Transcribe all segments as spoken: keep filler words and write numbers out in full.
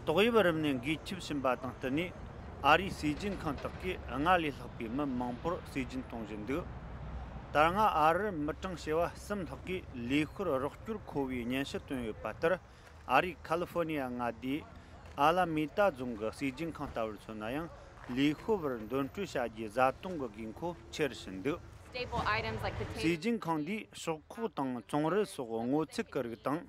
ཏོག་དབྱིབས་རིམས་ནད་འགོས་ཁྱབ་ཕྱིན་པ་དང་བསྟུན་ནས། ཨ་རིའི་སྲིད་འཛིན་ཁང་དག་གིས་སྔར་ལས་ལྷག་པའི་མི་མང་པོར་ཟས་སྦྱིན་གཏོང་བཞིན་འདུག་ད་སྔ་ཨ་རིར་མི་གྲངས་བྱེ་བ་གསུམ་ལྷག་གིས་ལུས་ཤོར་རོགས་སྐྱོར་མཁོ་བའི་སྙན་ཞུ་བཏོན་ཡོད་པ་ལྟར། ཨ་རིའི་ཁ་ལི་ཧྥོ་ནི་ཡ་མངའ་སྡེའི་ཨ་ལ་མི་ཏཱ་རྫོང་གི་ཟས་སྦྱིན་ཁང་ལྟ་བུར་མཚོན་ན་ཡང་། ལུས་ཤོར་བར་འདོན་སྤྲོད་བྱ་རྒྱུའི་བཟའ་བཏུང་གི་དགོས་མཁོ་ཆེ་རུ་ཕྱིན་འདུག Staple items like potatoes. ཟས་སྦྱིན་ཁང་འདིས་ཤོག་ཁོག་དང་ཙོང་རུ་སོགས་སྔོ་ཚལ་གྱི་རིགས་དང་།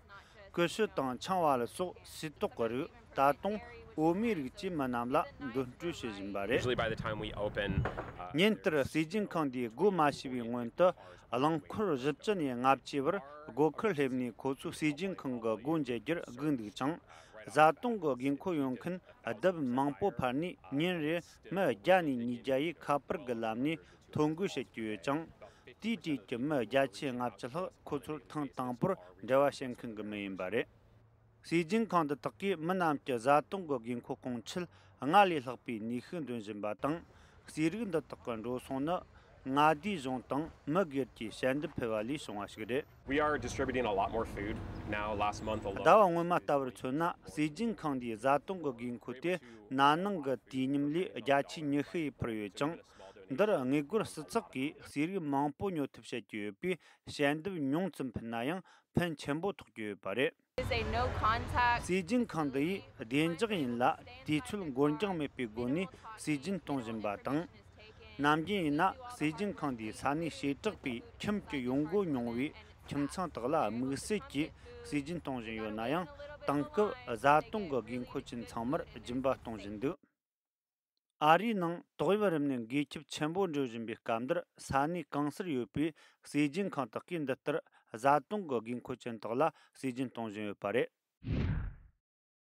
ཀུ་ཤུ་དང་ཆང་བ་ལ་སོགས་སིལ་ཏོག་གི་རིགས། ད་དུང་འོ་མའི་རིགས་བཅས་མི་རྣམས་ལ་འདོན་སྤྲོད་བྱེད་བཞིན་པ་རེད། Usually by the time we open, uh, ཉིན་ལྟར་ཟས་སྦྱིན་ཁང་འདིའི་སྒོ་མ་ཕྱེ་བའི་སྔོན་དུ། རླངས་འཁོར་བཞི་བཅུ་ནས་ལྔ་བཅུ་བར་སྒོ་ཁར་སླེབས་ནས་ཁོ་ཚོས་ཟས་སྦྱིན་ཁང་གི་སྒོ་འབྱེད་རྒྱུར་སྒུག་འདུག་ཅིང་། བཟའ་བཏུང་གི་དགོས་མཁོ་ཡོད་མཁན་ལྡབ་མང་པོ་འཕར་ནས། ཉིན་རེར་མི་བརྒྱ་ནས་ཉིས་བརྒྱ་ཡིས་ཁ་པར་གྱི་ལམ་ནས་ཐོ་འགོད་བྱེད་ཀྱི་ཡོད་ཅིང་། དེའི་གྲས་ཀྱི་མི་བརྒྱ་ཆའི་ལྔ་བཅུ་ལྷག་ཁོ་ཚོར་ཐེངས་དང་པོར་འབྲེལ་བ་བྱེད་མཁན་གྱི་མི་ཡིན་པ་རེད། ཟས་སྦྱིན་ཁང་འདི་དག་གིས་མི་རྣམས་ཀྱི་བཟའ་བཏུང་གི་དགོས་མཁོ་སྐོང་ཆེད་སྔར་ལས་ལྷག་པའི་ནུས་ཤུགས་འདོན་བཞིན་པ་དང་། ཟས་རིགས་འདི་དག་གི་འགྲོ་སོང་ནི་མངའ་སྡེའི་གཞུང་དང་མི་སྒེར་གྱི་ཞལ་འདེབས་ཕུལ་བ་ལས་བྱུང་བ་ཞིག་རེད། We are distributing a lot more food now. Last month alone. ཟླ་བ་སྔོན་མ་ལྟ་བུར་མཚོན་ན། ཟས་སྦྱིན་ཁང་འདིའི་བཟའ་བཏུང་གི་དགོས་མཁོ་དེ་ན་ནིང་གི་དུས་མཉམ་ལས་བརྒྱ་ཆའི་ཉི་ཤུ་ཡིས་འཕར་ཡོད་ཅིང་། འདིར་དངུལ་སྒོར་བསུ་ཚགས་ཀྱིས་ཟས་རིགས་མང་པོ་ཉོ་ཐབས་བྱེད་ཀྱི་ཡོད་པས། ཞལ་འདེབས་ཉུང་ཙམ་ཕུལ་ན་ཡང་ཕན་ཆེན་པོ་ཐོགས་ཀྱི་ཡོད་པ་རེད། Is a no contact. ཟས་སྦྱིན་ཁང་འདི་ཡིས་བདེ་འཇགས་ཡིན་ལ། དུས་ཚོད་འགོར་འགྱངས་མེད་པའི་སྒོ་ནས་ཟས་སྦྱིན་གཏོང་བཞིན་པ་དང་། ནམ་རྒྱུན་ཡིན་ན་ཟས་སྦྱིན་ཁང་འདིའི་ས་གནས་བྱེ་བྲག་པའི་ཁྱིམ་གྱི་ཡོང་སྒོ་ཉུང་བའི་ཁྱིམ་ཚང་དག་ལ་དམིགས་བསལ་གྱིས་ཟས་སྦྱིན་གཏོང་བཞིན་ཡོད་ན་ཡང་། དེང་སྐབས་བཟའ་བཏུང་གི་དགོས་མཁོ་ཅན་ཚང་མར་སྦྱིན་པ་གཏོང་བཞིན་འདུག་ཨ་རིའི་ནང་ཏོག་དབྱིབས་རིམས་ནད་འགོས་ཁྱབ་ཆེན་པོ་འགྲོ་བཞིན་པའི་སྐབས་འདིར། ས་གནས་གང་སར་ཡོད་པའི་ཟས་སྦྱིན་ཁང་དག་གིས་འདི་ལྟར་བཟའ་བཏུང་གི་དགོས་མཁོ་ཅན་དག་ལ་ཟས་སྦྱིན་གཏོང་བཞིན་ཡོད་པ་རེད།